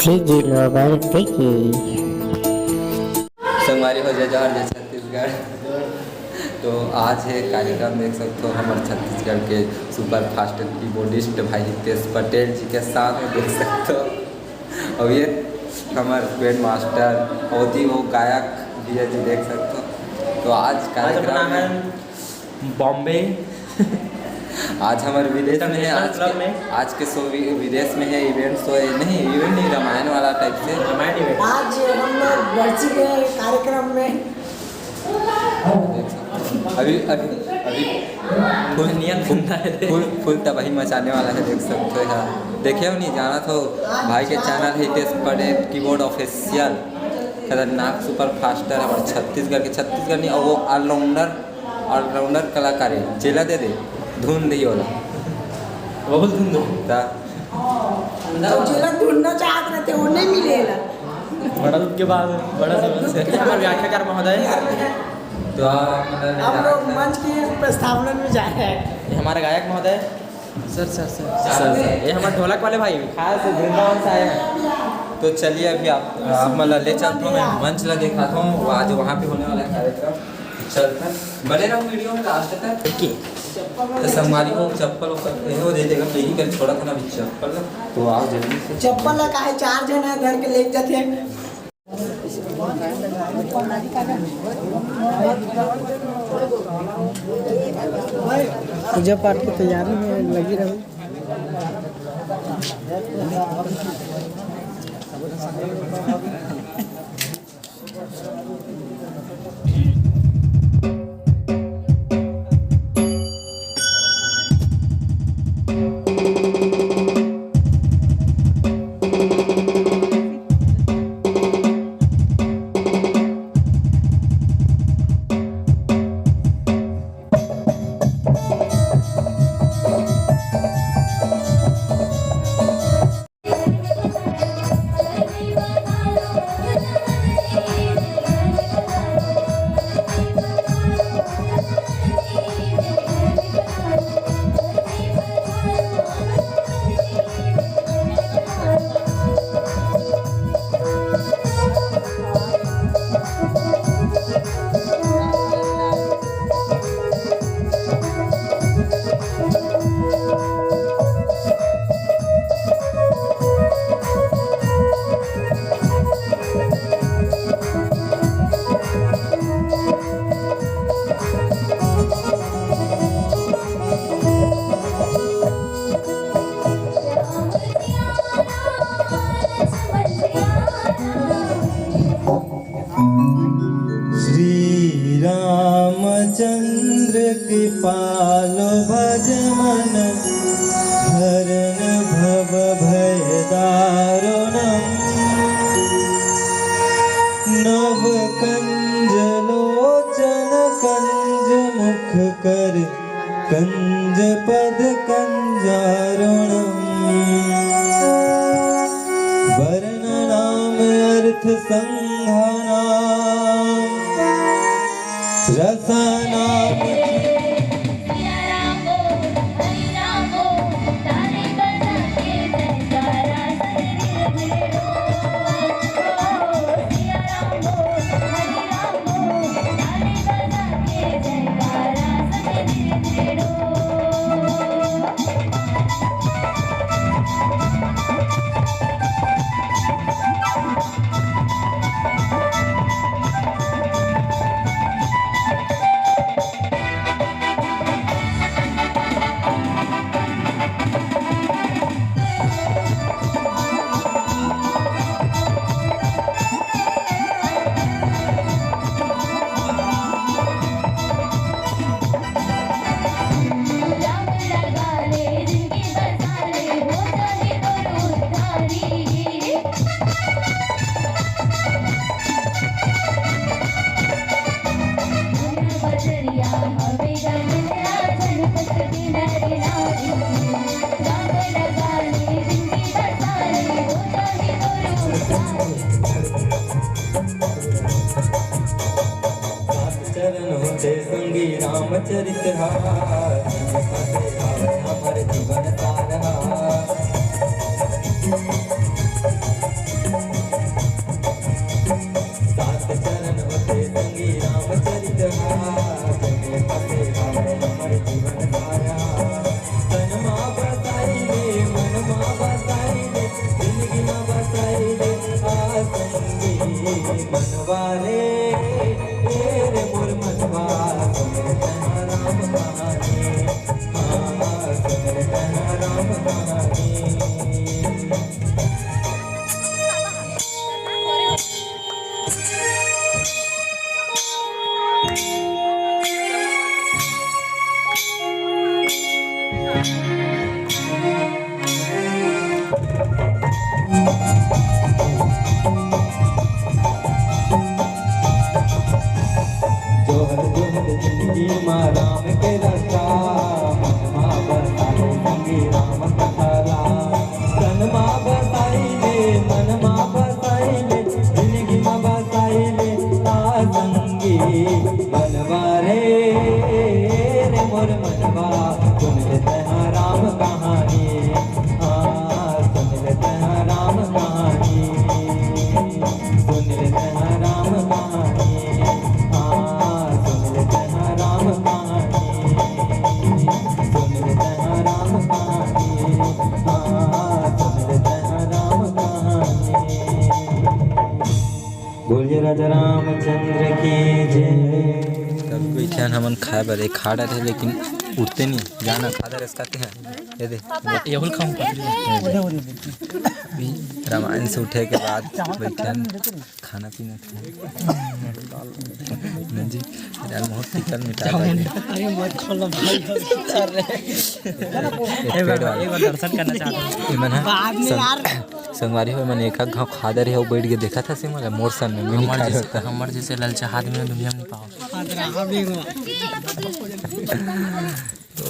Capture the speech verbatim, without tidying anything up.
Vicky Lover Vicky। संगवारी हो, जय जोहार, जय छत्तीसगढ़। तो आज हे कार्यक्रम, देख सकथो, हमर छत्तीसगढ़ के सुपर फास्ट कीबोर्डिस्ट भाई हितेश पटेल जी के साथ में, देख सकथो। अउ ये हमर ग्रैंड मास्टर अउ जी वो गायक भैया जी, देख सकथो। तो आज आज कार्यक्रम अपना हे है बॉम्बे। आज हमर विदेश में हे, इंटरनेशनल आज क्लब के, में। आज के शो वि-, विदेश में हे, इवेंट शो हे, नहीं, इवेंट नहीं, रामायण वाला टाइप से। रामायण इवेंट। आज हम लोग बरसी के कार्यक्रम में। अभी, अभी, अभी फुल, नियत फुल, बनता है। फुल, फुल तबाही मचाने वाला हे, देख सकते हो यार। देखे हो नहीं, जाना तो भाई के चैनल हे हितेश पटेल कीबोर्ड ऑफिशियल, खतरनाक सुपर फास्टर, हमर छत्तीसगढ़ के, छत्तीसगढ़ नहीं, अउ वो ऑलराउंडर, ऑलराउंडर कलाकार हे, जेला दे दे, धुन दे ओला। वो बोल धुन दो। ता। तो जेला ढूंढना चाहत रहते, वो नहीं मिलेला। बड़ा दुख के बाद, बड़ा समस्या। हमारे व्याख्याकार महोदय। तो आप, मतलब, हम लोग मंच की प्रस्तावना में जाए हैं। ये हमारे गायक महोदय। Sir, sir, sir. Sir, sir. ये हमारे ढोलक वाले भाई, खास वृंदावन से आए हैं। तो चलिए, अभी आप, आप, मतलब, ले चलता हूँ, मैं मंच ला दिखाता हूँ, आज वहाँ पे होने वाला है कार्यक्रम। चलता है, बने रहो वीडियो में लास्ट तक। ओके। तो संगवारी हो, चप्पल उप्पल, ये वो दे देगा, मेरी कर छोड़ा था ना अभी चप्पल, तो आओ जल्दी से। चप्पल ला काहे चार झन हे धर के ले जाथे। पूजा पाठ की तैयारी में लगी रहो। श्री रामचंद्र कृपालु भज मन हरण भव भय दारुणम्। नव कंज लोचन कंज मुख कर कंज पद कंजारुणम्। वर्णनाम अर्थ संघानाम रसानाम चरण होते संगी रामचरित हार, हमारे जीवन सार हार। बारे, ए रे मोर मनवा, सुन ले तैं राम कहानी, हाँ, सुन ले तैं राम कहानी। जोहर जोहर जिंदगी मा राम के रस्ता, मन मा बसा ले संगी राम कथा ला। तन मा बसाई ले, मन मा बसाई ले, जिंदगी मा बसाई ले, आ संगी बनवा रे, रे मोर मनवा। सुन ले तैं राम कहानी, हाँ, सुन ले तैं राम कहानी, सुन ले तैं राम कहानी, हाँ, सुन ले तैं राम कहानी, सुन ले तैं राम कहानी, हाँ, सुन ले तैं राम कहानी। बोलिए राजा रामचंद्र की जय। तब बैठन हमन खाए बर, एक खा डरे, लेकिन उठते नहीं, जाना खा डरे, इसका हैं। ये दे। ये हुल खाऊं। रामायण से उठे के बाद बैठन खाना पीना खाए। नंजी, दाल बहुत तीखा मीठा लगे। अरे मत खोलो भाई, अरे। एक पेट वाला। एक बार दर्शन करना चाहता हूँ। ये मन है बाद में सब यार। संगवारी हो, मन एक घाव खा डरे हो, बैठ के देखा था सिमला, मोर सन में, मैं नहीं हमर खा जैसे, सकता। हमर जैसे ललचाहा आदमी दुनिया में नहीं पाओ। तो